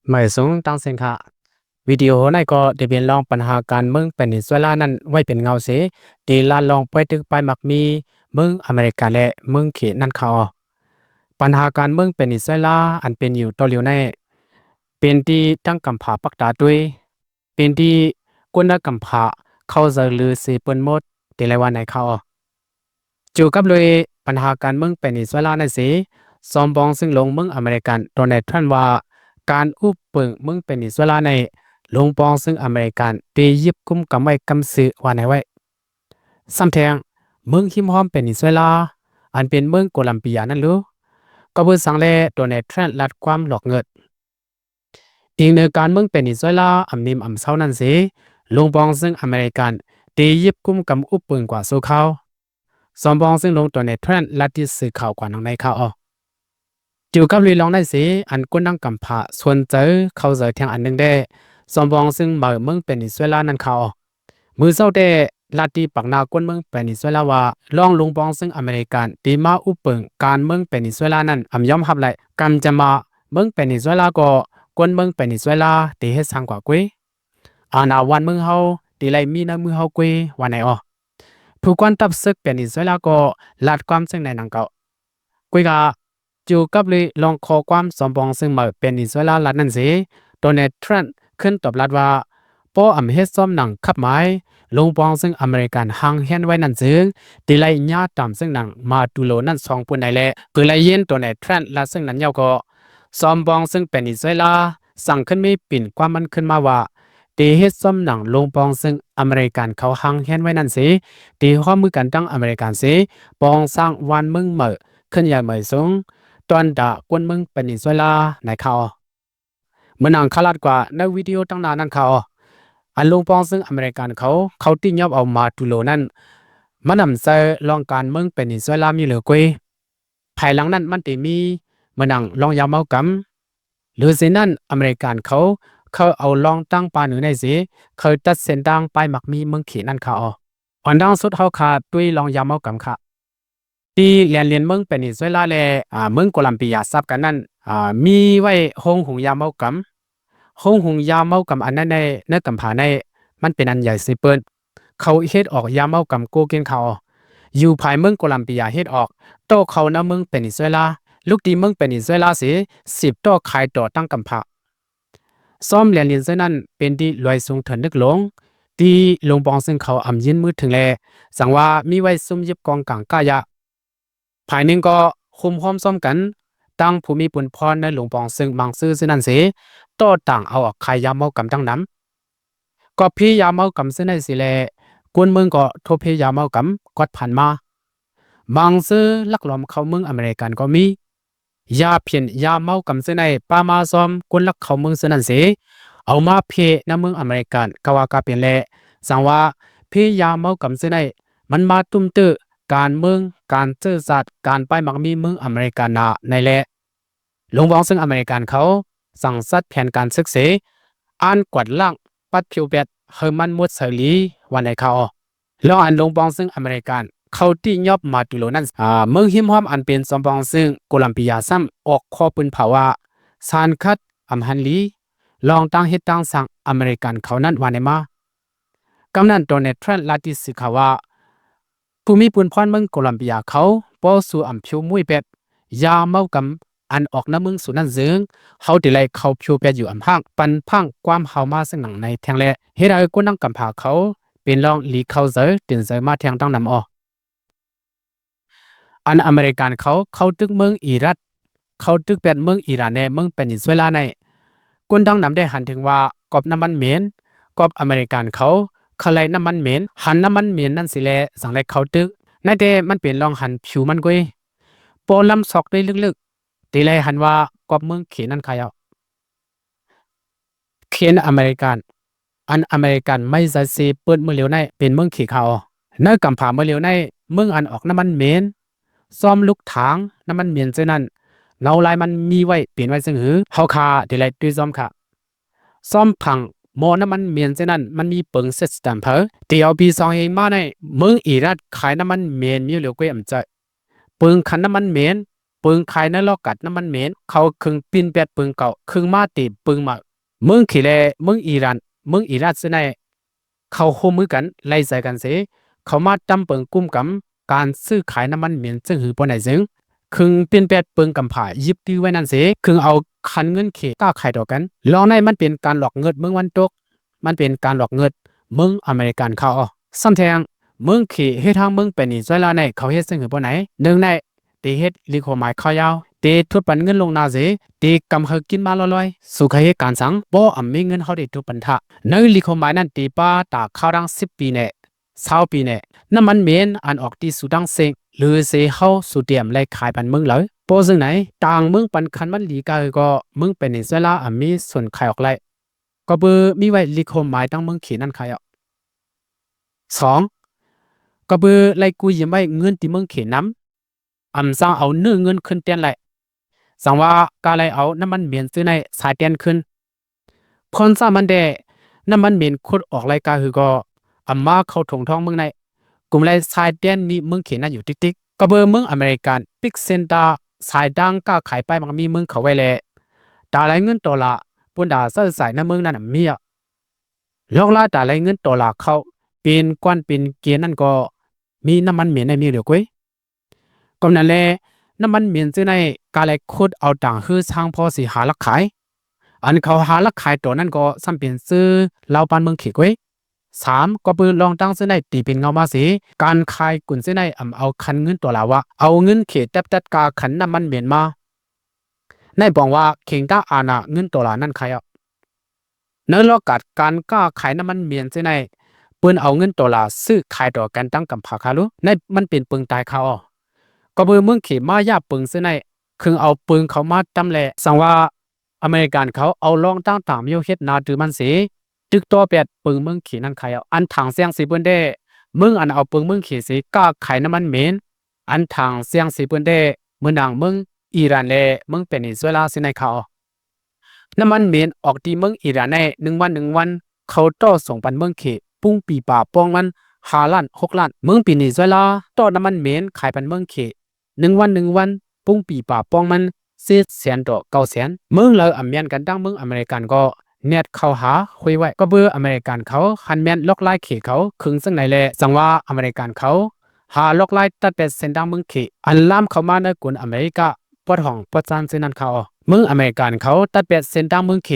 ໄໝສູງຕາງເສັງຂະ ວິດີໂອໃນກໍໄດ້ເປັນລອງບັນຫາການເມືອງເປເນຊູເອລານັ້ນໄວ້ເປັນເງົາເສ ທີ່ລາດລອງປ່ອຍຕຶກປ້າຍໝາກມີເມືອງອາເມລິກັນ ແລະ ເມືອງເຂດນັ້ນຂະອໍ. ບັນຫາການເມືອງເປເນຊູເອລາອັນເປັນຢູ່ຕໍ່ຫຼຽວໃນ ເປັນທີ່ຕັ້ງກຳພາປັກຕາຕຸ້ຍ ເປັນທີ່ຄົນໃນກຳພາເຂົ້າໃຈລືເສເປີ້ນໝົດ ທີ່ໄດ້ວ່າໃນຂ່າວ. ກ່ຽວກັບເລື່ອງບັນຫາການເມືອງເປເນຊູເອລານັ້ນເສ ສອງປອງເຊິ່ງຫຼົງເມືອງອາເມລິກັນ ໂດນັລ ທຣຳ ວ່າ ການອຸບເປິງເມືອງເປເນຊູເອລາໃນ ຫຼົງປອງເຊິ່ງອາເມລິກັນໄດ້ຍຶບກຸມກຳໄວ້ກຳຊື່ວ່າໃນໄວ້. ຊ້ຳແທ້ງ ເມືອງຮິມຮອມເປເນຊູເອລາ ອັນເປັນເມືອງໂກລັມເບຍນັ້ນຫຼື ກໍເພື່ອສັງແລ ໂດນັລ ທຣຳ ລັດຄວາມຫຼອກເງິນ. ອີງເໜືອການເມືອງເປເນຊູເອລາອຳນິມອຳເຊົານັ້ນເສ ຫຼົງປອງເຊິ່ງອາເມລິກັນໄດ້ຍຶບກຸມກຳອຸບເປິງກວ່າຊົ່ວຄາວ. ສອງປອງເຊິ່ງຫຼົງໂດນັລ ທຣຳ ລັດທີ່ສື່ຂ່າວກວ່ານາງໃນຂ່າວອອກ. ກ່ຽວກັບເລື່ອງລອງໃນເສ ອັນຄົນດັ່ງກຳພາສົນໃຈເຂົ້າໃຈແທ້ງອັນໜຶ່ງແດ່ ສອງປອງເຊິ່ງເມືອງເປເນຊູເອລານັ້ນຂ່າວອອກ. ມື້ເຊົ້າແຕ່ ລັດທີ່ປາກໜ້າຄົນເມືອງເປເນຊູເອລາວ່າ ລອງຫຼົງປອງເຊິ່ງອາເມລິກັນໄດ້ມາອຸບເປິງການເມືອງເປເນຊູເອລານັ້ນອຳຍອມຮັບໄດ້. ກຳຈະມາເມືອງເປເນຊູເອລາກໍ ຄົນເມືອງເປເນຊູເອລາໄດ້ເຮັດສ້າງກວ່າກຸ້ຍ. ອານາບ້ານເມືອງເຮົາໄດ້ໄລ່ມີໃນມືເຮົາກຸ້ຍວ່າໃນອອ. ຜູ້ກວານທັບເສິກເປເນຊູເອລາກໍລາດຄວາມເຊິ່ງໃນນາງເກົ່າ. ກຸ້ຍກະ ກ່ຽວກັບເລື່ອງລອງຂໍ້ຄວາມສອງປອງເຊິ່ງເມືອງເປເນຊູເອລາລັດນັ້ນເສ ໂດນັລ ທຣຳ ຂຶ້ນຕອບລັດວ່າ ປໍອຳເຮັດຊອມໜັງຂັບໝາຍ ຫຼົງປອງເຊິ່ງອາເມລິກັນຫາງແຮນໄວ້ນັ້ນເຊິ່ງ ໄດ້ໄລ່ຍາຕາມເຊິ່ງໜັງມາດູໂລນັ້ນສອງປຸ້ນໃນແລະ ເມື່ອໄດ້ຍິນໂດນັລ ທຣຳ ລັດເຊິ່ງນັ້ນຍາວກໍ ສອມປອງເຊິ່ງເປເນຊູເອລາ ສັ່ງຂຶ້ນມີປິ່ນຄວາມມັນຂຶ້ນມາວ່າ ໄດ້ເຮັດຊອມໜັງຫຼົງປອງເຊິ່ງອາເມລິກັນເຂົາຫາງແຮນໄວ້ນັ້ນເສ ໄດ້ຮ່ວມມືກັນທັງອາເມລິກັນເສ ປອງສ້າງບ້ານເມືອງໃໝ່ ເຄື່ອນຍ້າຍໄໝສູງ ຕ້ອນຕາກວນເມືອງເປເນຊູເອລາໃນຂ່າວ. ເມື່ອນາງຄາລາດກວ່າໃນວິດີໂອຕັ້ງໜ້ານັ້ນຂ່າວ ອັນຫຼົງປອງເຊິ່ງອາເມລິກັນເຂົາ ເຂົາຕິຍອບເອົາມາດູໂລນັ້ນ ມານຳໃຊ້ລອງການເມືອງເປເນຊູເອລາມີເຫຼືອກຸ້ຍ. ພາຍຫຼັງນັ້ນມັນໄດ້ມີເມື່ອນາງລອງຢາເມົາກຳ ຫຼືເຊັ່ນນັ້ນ ອາເມລິກັນເຂົາ ເຂົາເອົາລອງຕັ້ງປາໜື່ນໃນເສ ເຂົາຕັດເສັ້ນທາງປ້າຍໝາກມີເມືອງເຂດນັ້ນຄ່າ. ອັນດັງສຸດເຮົາຄ່າຕຸ້ຍລອງຢາເມົາກຳຄ່າ. ທີ່ແລນລິນເມືອງເປເນຊູເອລາ ແລະ ອາ ເມືອງໂກລັມເບຍສັບກັນນັ້ນ ອາ ມີໄວ້ໂຮງຫຸງຢາເມົາກຳ. ໂຮງຫຸງຢາເມົາກຳອັນນັ້ນໃນ ໃນກຳພາໃນ ມັນເປັນອັນໃຫຍ່ເສເປີ້ນ. ເຂົາເຮັດອອກຢາເມົາກຳໂກເກນຄ່າ. ຢູ່ພາຍເມືອງໂກລັມເບຍເຮັດອອກ ຕໍ່ເຂົ້າໃນເມືອງເປເນຊູເອລາ ລຸກທີ່ເມືອງເປເນຊູເອລາເສ ສືບຕໍ່ຂາຍຕໍ່ຕັ້ງກຳພາ. ຊອມແລນລິນເຊິ່ງນັ້ນເປັນທີ່ລວຍສູງເຖິງນຶກລົງ ທີ່ຫຼົງປອງເຊິ່ງເຂົາອຳຢືນມືເຖິງແລ ສັງວ່າມີໄວ້ຊຸມຢິບກອງກາງຄ້າຢາ. ພາຍໜຶ່ງກໍໂຮມຮ່ວມຊອມກັນ ຕັ້ງຜູ້ມີປຸນພອນໃນຫຼົງປອງເຊິ່ງມັງຊື່ເຊິ່ງນັ້ນເສ ຕໍ່ຕ່າງເອົາອອກຂາຍຢາເມົາກຳຕັ້ງນຳ. ກໍເພຢາເມົາກຳເຊິ່ງໃນເສແລ ກວນເມືອງກໍໂທເພຢາເມົາກຳກວດຜ່ານມາ. ບາງເຊິ່ງລັກລອມເຂົ້າເມືອງອາເມລິກັນກໍມີ. ຢາເພຍນຢາເມົາກຳເຊິ່ງໃນປາມາຊອມ ກວນລັກເຂົ້າເມືອງເຊິ່ງນັ້ນເສ ເອົາມາເພໃນເມືອງອາເມລິກັນກະວ່າກະເປັນແລ. ສັງວ່າເພຢາເມົາກຳເຊິ່ງໃນ ມັນມາຕຸ້ມຕື້ການເມືອງ ການເຊື້ອຊາດ ການປ້າຍໝາກມີເມືອງອາເມລິກັນນະໃນແລ. ຫຼົງປອງເຊິ່ງອາເມລິກັນເຂົາ ສັ່ງຈັດແຜນການເສິກເສ ອັນກວາດລ້າງ ປັດຜິວແປດ ໃຫ້ມັນໝົດໃສລີ ວ່າໃນຂ່າວ. ລອງອັນຫຼົງປອງເຊິ່ງອາເມລິກັນ ເຂົາຕິຍອບມາດູໂລນັ້ນ ອາ ເມືອງຮິມຮອມອັນເປັນສອງປອງເຊິ່ງໂກລັມເບຍຊ້ຳ ອອກຂໍ້ປືນເຜົາວ່າ ສານຂັດອຳຫັນລີ ລອງຕັ້ງເຮັດຕັ້ງສ້າງອາເມລິກັນເຂົານັ້ນວ່າໃນມາ. ກຳນັ້ນໂດນັລ ທຣຳ ລາດທີ່ສື່ຂ່າວວ່າ ຜູ້ມີປຸນພອນເມືອງໂກລັມເບຍເຂົາ ປໍສູ່ອຳຜິວມຸ້ຍແປດ ຢາເມົາກຳອັນອອກນຳເມືອງສູນນັ້ນເຊິ່ງ ເຮົາໄດ້ໄລ່ເຂົາຜິວແປດຢູ່ອຳພາງ ປັນພັງຄວາມເຮົາມາເຊິ່ງໜັງໃນແທງແລ ເຮັດໃຫ້ຄົນດັ່ງກຳພາເຂົາ ເປັນລອງຫຼີເຂົ້າໃຈ ຕື່ນໃຈມາແທງຕັ້ງນຳອອກ. ອັນອາເມລິກັນເຂົາ ເຂົ້າຕຶກເມືອງອີຣັກ ເຂົ້າຕຶກແປດເມືອງອີຣານ ແລະ ເມືອງເປເນຊູເອລາໃນ ຄົນດັ່ງນຳໄດ້ຫັນເຖິງວ່າ ກອບນ້ຳມັນເໝັນ ກອບອາເມລິກັນເຂົາ ເຂົາໄລ່ນ້ຳມັນເໝັນ ຫັນນ້ຳມັນເໝັນນັ້ນຊິແລ ຈັ່ງໄດ້ເຂົ້າຕຶກ ໃນແຕ່ມັນເປັນລອງຫັນຜິວມັນໂກຍ ປໍລຳຊອກໄດ້ເລິກໆ ທີ່ໄດ້ຫັນວ່າກອບເມືອງເຂດນັ້ນຂາຍເອົາ. ເຂດອາເມລິກັນ ອັນອາເມລິກັນໄມ້ໃຈເຊເປີດມື້ຫຼຽວໃນເປັນເມືອງເຂດຂາວ. ໃນກຳພາມື້ຫຼຽວໃນ ເມືອງອັນອອກນ້ຳມັນເໝັນ ຊອມລູກຖັງນ້ຳມັນເໝັນເຊັ່ນນັ້ນ ເງົາລາຍມັນມີໄວ້ເປັນໄວ້ເຊິ່ງຫື ເຮົາຂ້າໄດ້ໄລ່ຕຸ້ຍຊອມຂ້າ. ຊອມຜັງໝໍ້ນ້ຳມັນເໝັນເຊັ່ນນັ້ນ ມັນມີເປິງເຊັດສະແຕມເພີ ທີ່ເອົາປີສອງເອງມາໃນ ເມືອງອີຣັກຂາຍນ້ຳມັນເໝັນມີຫຼຽວກວ່າອຳໃຈ ເປິງຂັນນ້ຳມັນເໝັນ ເປິງຂາຍໃນລອກກາດນ້ຳມັນເໝັນ ເຂົາເຄິ່ງປິ່ນແປດເປິງເກົ່າ ເຄິ່ງມາເຕະເປິງໃໝ່. ເມືອງເຂແລະເມືອງອີຣານ ເມືອງອີຣາກ ເຊິ່ງໄດ້ເຂົ້າຮ່ວມມືກັນ ໄວ້ໃຈກັນເສ ເຂົ້າມາຕຳເປິງກຸມກຳການຊື້ຂາຍນ້ຳມັນເໝັນ ເຊິ່ງຫືອປານໃດເຊິ່ງ ເຄິ່ງປິ່ນແປດເປິງກຳຜາຍຶບຖືໄວ້ນັ້ນເສ ເຄິ່ງເອົາຄັນເງິນເຂຄ້າຂາຍຕໍ່ກັນ. ລອງໃນມັນເປັນການຫຼອກເງິດເມືອງວັນຕົກ ມັນເປັນການຫຼອກເງິດເມືອງອາເມລິກັນເຂົາ. ຊ້ຳແທ້ງ ເມືອງເຂເຮັດທາງເມືອງເວເນຊູເອລາໃນ ເຂົາເຮັດເຊິ່ງຫືອປານໃດ ໜຶ່ງໃນ ເຕເຮັດລິກໂຄໝາຍເຂົາຍາວ ເຕທົດປັນເງິນລ່ວງໜ້າເສ ເຕກຳເຮົາກິນມາລອຍໆ ສູເຄີຍເຮັດການສັງ ບໍ່ອຳມີເງິນເຮົາເຕທຸດປັນທະ. ໃນລິກໂຄໝາຍນັ້ນ ເຕປະຕາເຮົາທັງສິບປີແນ່ ຊາວປີແນ່ ນ້ຳມັນເໝັນອັນອອກທີ່ສູຕັ້ງເສັງ ຫຼືເສເຮົາສູຕຽມໄລ່ຂາຍປັນເມືອງເລີຍ. ເພາະເຊິ່ງໃນ ຕ່າງເມືອງປັນຄັນມັນຫຼີກາຄືກໍ ເມືອງເວເນຊູເອລາອາມີສ່ວນຂາຍອອກໄລ່ ກໍເບີມີໄວ້ລິກໂຄໝາຍຕັ້ງເມືອງເຂນັ້ນຂາຍອອກ. ສອງ ກໍເບີໄລ່ກູ້ຢືມໄວ້ເງິນທີ່ເມືອງເຂນຳ ອຳສັ່ງເອົາເນື້ອເງິນຄືນແທນໄລ່ ສັງວ່າກາໄລ່ເອົານ້ຳມັນເໝັນຊື້ໃນຊາຍແທນຄືນ. ຄວາມສາມາດແດ່ ນ້ຳມັນເໝັນຂຸດອອກໄລ່ກາຄືກໍ ອຳມາເຂົ້າຖົງທ້ອງເມືອງໃນ ກຸມໄລ່ຊາຍແດນມີເມືອງເຂນນັ້ນຢູ່ຕິກໆ ກໍເບີເມືອງອາເມລິກັນປິກເສັ້ນຕາສາຍທາງຄ້າຂາຍປ້າຍໝາກມີເມືອງເຂົາໄວ້ແລະ ຕາໄລ່ເງິນໂຕລາ ປຸນດາໃຊ້ຈ່າຍໃນເມືອງນັ້ນມີອະ ລອກລາຍຕາໄລ່ເງິນໂຕລາເຂົ້າ ເປັນກ້ອນເປັນເກນນັ້ນກໍມີນ້ຳມັນເໝັນໃນມີດຽວກ້ວຍ. ກໍນັ້ນແຫຼະ ນ້ຳມັນເໝັນເຊິ່ງໃນກາໄລ່ຂຸດເອົາຕ່າງເຮືອຊ່າງພໍຊິຫາລັກຂາຍ ອັນເຂົາຫາລັກຂາຍໂຕນັ້ນກໍຊ້ຳເປັນຊື່ລາວບ້ານເມືອງເຂກ້ວຍ. ສາມ ກໍເປີດລອງຕັ້ງເຊິ່ງໃນຕີເປັນເງົາມາເສ ການຂາຍກຸນເຊິ່ງໃນອຳເອົາຄັນເງິນໂຕລາວະ ເອົາເງິນເຂແຕັບຕັດກາຄັນນ້ຳມັນເໝັນມາ ໃນບອກວ່າເຄັ່ງຕາອານາເງິນໂຕລານັ້ນຂາຍອອກ. ໃນລອກການການຄ້າຂາຍນ້ຳມັນເໝັນເຊິ່ງໃນ ເພິ່ນເອົາເງິນໂຕລາຊື້ຂາຍຕໍ່ກັນຕັ້ງກຳພາຄາລຸ ໃນມັນເປັນເປິງຕາຍຄາອອກ ກໍເບີເມືອງເຂມາຢາເປິງເຊິ່ງໃນ ເຄິ່ງເອົາເປິງເຂົ້າມາຕຳແລະ ສັງວ່າອາເມລິກັນເຂົາເອົາລອງຕັ້ງຕາມໂຍເຮັດນາຕື່ມັນເສ ຕຶກຕໍ່ແປດເປິງເມືອງເຂນັ້ນຂາຍອອກ ອັນຖັງແຊງເສເພິ່ນແດ່ ເມືອງອັນເອົາເປິງເມືອງເຂເສ ຄ້າຂາຍນ້ຳມັນເໝັນ ອັນຖັງແຊງເສເພິ່ນແດ່ ເໝືອນດັ່ງເມືອງອີຣານແລະເມືອງເວເນຊູເອລາເຊັ່ນໃນຄາອອກ. ນ້ຳມັນເໝັນອອກທີ່ເມືອງອີຣານໃນໜຶ່ງວັນໜຶ່ງວັນ ເຂົາຕໍ່ສົ່ງປັນເມືອງເຂປຸງປີປາປ່ອງມັນຫ້າລ້ານຫົກລ້ານ ເມືອງເວເນຊູເອລາຕໍ່ນ້ຳມັນເໝັນຂາຍປັນເມືອງເຂໜຶ່ງວັນໜຶ່ງວັນ ປຸງປີປາປ່ອງມັນເຈັດແສນຕໍ່ເກົ້າແສນ ເມືອງລາວອຳແມ່ນກັນດັ່ງເມືອງອາເມລິກັນກໍແນດເຂົ້າຫາຄຸຍໄວ້ ກໍເບີອາເມລິກັນເຂົາຫັ້ນແມ່ນລອກລາຍເຂເຂົາເຄິ່ງເຊິ່ງໃນແລະ ສັງວ່າອາເມລິກັນເຂົາຫາລອກລາຍຕັດແປດເສັ້ນທາງເມືອງເຂ ອັນລາມເຂົ້າມາໃນກຸນອາເມລິກາ ປອດຫ້ອງປອດຊານເຊັ່ນນັ້ນຄາອອກ ເມືອງອາເມລິກັນເຂົາຕັດແປດເສັ້ນທາງເມືອງເຂ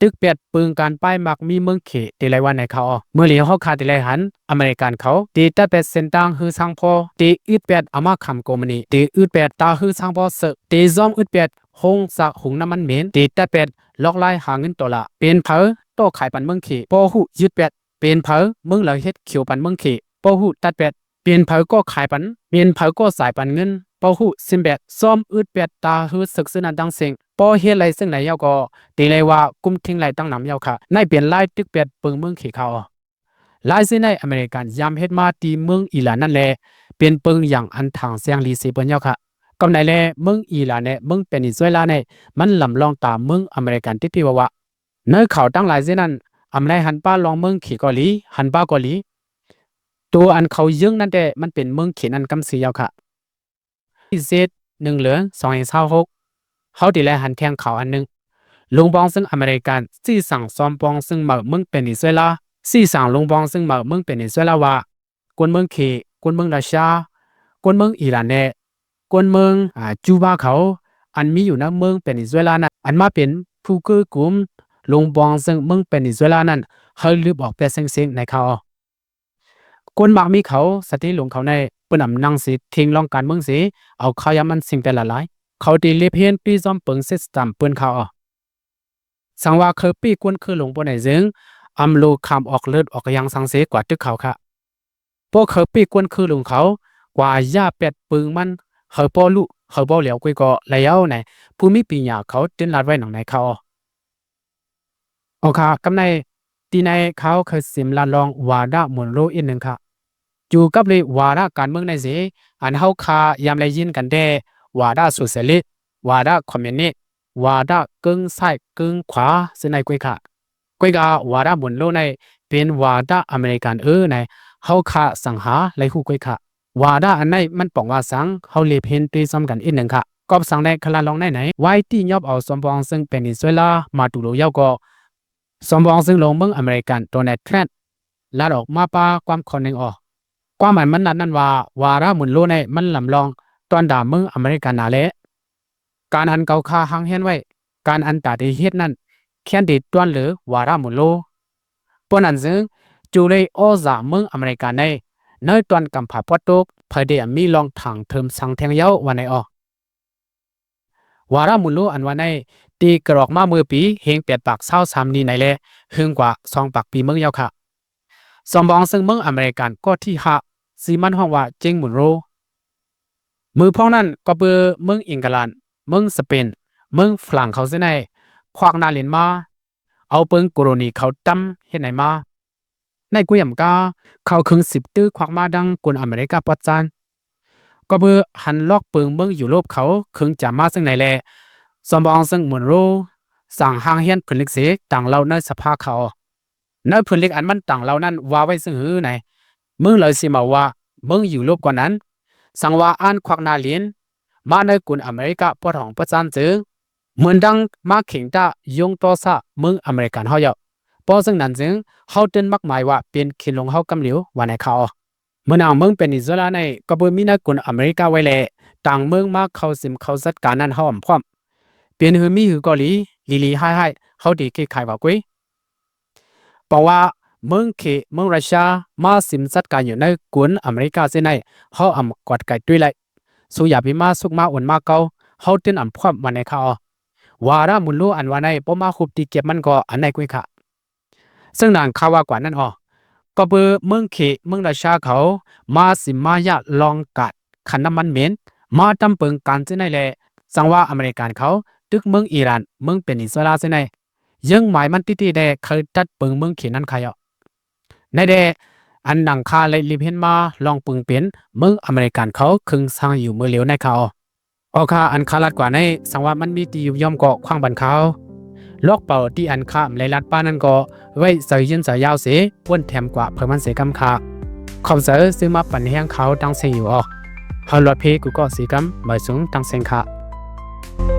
ຕຶກແປດເປິງການປ້າຍໝາກມີເມືອງເຂ ເຕໄລວັນໃນຄາອອກ ເມື່ອຫຼຽວເຮົາຄາເຕໄລຫັນ ອາເມລິກັນເຂົາເຕຕັດແປດເສັ້ນທາງເຮືອຊ່າງພໍ ເຕອຶດແປດອາມາຄຳໂກມະນີ ເຕອຶດແປດຕາເຮືອຊ່າງພໍເສິກ ເຕຊ້ອມອຶດແປດໂຮງຈັກຫຸງນ້ຳມັນເໝັນ ເຕຕັດແປດລອກລາຍຫາເງິນໂຕລາ ເປັນໃຜຕໍ່ຂາຍປັນເມືອງເຂ ບໍ່ຮູ້ ອຶດແປດ ເປັນໃຜເມືອງລາວເຮັດຂຽວປັນເມືອງເຂ ບໍ່ຮູ້ ຕັດແປດ ເປັນໃຜກໍຂາຍປັນ ເປັນໃຜກໍສາຍປັນເງິນ ບໍ່ຮູ້ ຊິມແບດ ຊ້ອມອຶດແປດຕາເຮືອເສິກເຊິ່ງນັ້ນຕັ້ງເສັງ ພໍເຮັດໄລ່ເຊິ່ງໃນແລ້ວກໍເຕໄລວ່າກຸມທິງໄລ່ຕັ້ງນຳແລ້ວຄະ ໃນເປັນລາຍຕຶກແປດເປິງເມືອງເຂຄາອອກ ລາຍເຊັ່ນໃນອາເມລິກັນຍາມເຮັດມາທີ່ເມືອງອີຣານນັ້ນແລະ ເປັນເປິງຢ່າງອັນຖັງແຊງລີເສເພິ່ນແລ້ວຄະ ກຳໃນແລະເມືອງອີຣານແລະເມືອງເວເນຊູເອລາໃນ ມັນລຳລອງຕາມເມືອງອາເມລິກັນຕິດທີ່ວ່າ ໃນຂ່າວຕັ້ງຫຼາຍເຊັ່ນນັ້ນ ອຳໄລຫັນປ້າລອງເມືອງເຂກໍດີ ຫັນປ້າກໍດີ ໂຕອັນເຂົາເຢິງນັ້ນແຕ່ ມັນເປັນເມືອງເຂນັ້ນກຳຊື່ຍາວຄະ. ທີເຈັດ ໜຶ່ງເດືອນ ສອງພັນຊາວຫົກ ເຮົາໄດ້ໄລ່ຫັນແທ່ງຂ່າວອັນໜຶ່ງ ລົງບອງເຊິ່ງອາເມລິກັນຊີ້ສັ່ງຊອມບອງເຊິ່ງເມືອງເວເນຊູເອລາ ຊີ້ສັ່ງລົງບອງເຊິ່ງເມືອງເວເນຊູເອລາວ່າ ຄົນເມືອງເຂ ຄົນເມືອງຣັດເຊຍ ຄົນເມືອງອີຣານແລະ ຄົນເມືອງ ອາ ຈູບາເຂົາ ອັນມີຢູ່ໃນເມືອງເວເນຊູເອລານັ້ນ ອັນມາເປັນຜູ້ເກີ້ກຸມລົງບອງເຊິ່ງເມືອງເວເນຊູເອລານັ້ນ ໃຫ້ລຶບອອກແປເຊັງໆ ໃນຄາອອກ. ຄົນໝາກມີເຂົາ ສະຕິຫຼົງເຂົາໃນ ເພິ່ນອຳນັ່ງຊິທິງລອງການເມືອງຊິ ເອົາຂ່າວຢາມມັນຊິງແປຫຼາຍໆ ເຂົາໄດ້ເລັບຮຽນປີ້ຊ້ອມເປິງເສັດສະຕາມເພິ່ນຄາອອກ. ສັງວ່າເຄີຍປີ້ກວນເຄີຍຫຼົງບໍ່ໄດ້ເຊິ່ງ ອຳໂລຄາມອອກເລີດອອກຢ່າງສັງເສກວ່າຕຶກເຂົາຄະ. ພວກເຂົາເປັນກວນຄືລຸງເຂົາ ກວ່າຢາແປດປຶງມັນ ເຂົາບໍ່ຮູ້ ເຂົາບໍ່ຫຼຽວກຸຍກໍແລ້ວໃນ ຜູ້ມີປີນຍາເຂົາຕື່ນລາດໄວ້ໜັງໃນເຂົາ. ໂອຄະ ກຳໃນ ຕີໃນເຂົາເຄີຍຊິມລາດລອງວາດະໝູນໂລກອີກໜຶ່ງຄະ ຢູ່ກັບເລີຍວາດະການເມືອງໃນເສ ອັນເຮົາຄາຍາມໄດ້ຍິນກັນແດ່ ວາດະໂຊຊຽລິດ ວາດະຄອມມິວນິດ ວາດະເກິ່ງຊ້າຍເກິ່ງຂວາ ເຊິ່ງໃນກຸຍຄະ. ກວຍກາວາດະບຸນໂລໃນ ເປັນວາດະອາເມລິກັນເອີໃນ ເຮົາຄາສັງຫາໄລຮູ້ກວຍຄະ. ວາດະອັນໃນມັນປອງວ່າສັງ ເຮົາເລບເຫັນຕິຊອມກັນອີກໜຶ່ງຄະ. ກອບສັງແດ່ ຂະລາດລອງໄດ້ໄນ ວາຍທີ່ຍອບເອົາ ສອງປະອອງເຊິ່ງ ເວເນຊູເອລາ ມາດູໂຣ ຍາວກໍ ສອງປະອອງເຊິ່ງ ລົງເມືອງອາເມລິກັນ ໂດນັລ ທຣຳ ລາດອອກມາປາຄວາມຂໍ້ໜຶ່ງອອກ. ຄວາມອັນມັນລາດນັ້ນວ່າ ວາລະໝູນໂລໃນມັນລຳລອງ ຕ້ອນຕາເມືອງອາເມລິກັນນາແລະ ການອັນເຂົາຄາຫາງແຮນໄວ້ ການອັນຕາທີ່ເຮັດນັ້ນ ແຄນທີ່ຕ້ອນເລີວາລະໝູນໂລ. ເພາະນັ້ນເຊິ່ງ ຈູເລ ອໍສາ ເມືອງອາເມລິກັນໃນ ໃນຕອນກຳພາປອດຕົກ ໃຜໄດ້ອຳມີລອງຖາງເທີມສັງແທງເຍົາວ່າໃນອອກ. ວາລະໝູນໂລອັນວ່າໃນ ຕີກະຫຼອກມາເມື່ອປີ ເຮງແປດປາກຊາວສາມນີ້ໃນແລ ເຮືອງກວ່າສອງປາກປີເມືອງຍາວຂະ. ສອງປະອອງເຊິ່ງເມືອງອາເມລິກັນກໍທີຫ້າ ທີ່ມັນຮ້ອງວ່າເຈັງໝູນໂລ. ມື້ພວກນັ້ນກໍເປີເມືອງເອັງກະລັນ ເມືອງສະເປນ ເມືອງຝຣັ່ງເຂົາເສຍໃນ ຄວັກໜ້າເຫຼັນມາ ເອົາເປິງໂກໂລນີເຂົາຕຳເຮັດໃນມາ. ໃນກຸຍອຳກາ ເຂົາເຄິ່ງສິບຕື້ຄວັກມາດັ່ງກຸນອາເມລິກາປອດຈານ ກໍເພື່ອຫັນລອກເປິງເມືອງຢູໂຣບເຂົາເຄິ່ງຈະມາເຊິ່ງໃນແລ ສອງປະອອງເຊິ່ງໝູນໂລ ສັ່ງຫ້າງຮຽນຜືນລິກເສ ຕ່າງເລົ່າໃນສະພາເຂົາ. ໃນຜືນລິກອັນມັນຕ່າງເລົ່ານັ້ນວ່າໄວ້ເຊິ່ງຫືໃນ ເມືອງເລີຍຊິເມົາວ່າ ເມືອງຢູໂຣບກ່ອນນັ້ນ ສັງວ່າອັນຄວັກໜ້າເຫຼັນ ມາໃນກຸນອາເມລິກາປອດຫ້ອງປະຈານເຈີ ເໝືອນດັ່ງມາເຄັ່ງຕາຍົງຕໍ່ຊາເມືອງອາເມລິກັນເຮົາເຍົາ. ເພາະເຊິ່ງນັ້ນເຊິ່ງ ເຮົາເອີ້ນມັກໝາຍວ່າເປັນເຂດຫຼວງເຮົາກຳຫຼຽວວ່າໃນຄາວ. ເມືອງນາງເມືອງເວເນຊູເອລາໃນ ກໍບໍ່ມີນາຍກຸນອາເມລິກາໄວ້ແລ ຕ່າງເມືອງມາເຂົ້າຊິມເຂົ້າຈັດການນັ້ນເຮົາອຳພ້ອມ. ເປັນຫືມີຫືກໍດີ ດີໆຮ້າຍໆ ເຮົາດີແກ້ໄຂວ່າກຸຍ. ເພາະວ່າເມືອງເຂດເມືອງຣັດເຊຍມາຊິມຈັດການຢູ່ໃນກຸນອາເມລິກາເສຍໃນ ເຮົາອຳກວດໄກດ້ວຍໄລ ສູຢ່າໄປມາສຸກມາອຸ່ນມາເກົາ ເຮົາຕື່ນອຳພວມວ່າໃນຄາວ. ວາລະໝູນໂລອັນວ່າໃນ ບໍ່ມາຮຸບຕີເກັບມັນກໍອັນໃນກຸຍຂະ. ເຊິ່ງນາງຄາວວ່າກວ່ານັ້ນອອກ ກໍເປີເມືອງເຂດເມືອງຣັດເຊຍເຂົາ ມາຊິມມາຢາດລອງກາດຂັນນ້ຳມັນເໝັນ ມາຕຳເປິງການເສຍໃນແລ ສັງວ່າອາເມລິກັນເຂົາຕຶກເມືອງອີຣານ ເມືອງເວເນຊູເອລາເສຍໃນ ເຢິງໝາຍມັນຕິຕິແດ່ ເຄີຍຕັດເປິງເມືອງເຂດນັ້ນຂະເຍົາ. ໃນແດ່ ອັນໜັງຄາໄລລິບເຫັນມາລອງເປິງເປັນ ເມືອງອາເມລິກັນເຂົາເຄິ່ງສ້າງຢູ່ມື້ຫຼຽວໃນຄາວ. ອອກຄາ ອັນຄາລາດກວ່າໃນ ສັງວ່າມັນມີທີ່ຍຸບຍ່ອມເກາະຂວາງບັນຄາວ. ລອກເປົ່າທີ່ອັນຄາໄລລາດປານັ້ນກໍໄວ້ໃສ່ເຢັນໃສ່ຍາວເສ ປ້ນແຖມກວ່າເພີ່ມມັນເສກຳຄາ. ຂອບໃຈທີ່ມາປັນແຮງຂ່າວຕັງເຊງຢູ່ອອກ. ເຮົາລອດເພກູກໍເສກຳ ໝາຍສູງຕັງເຊງຄະ.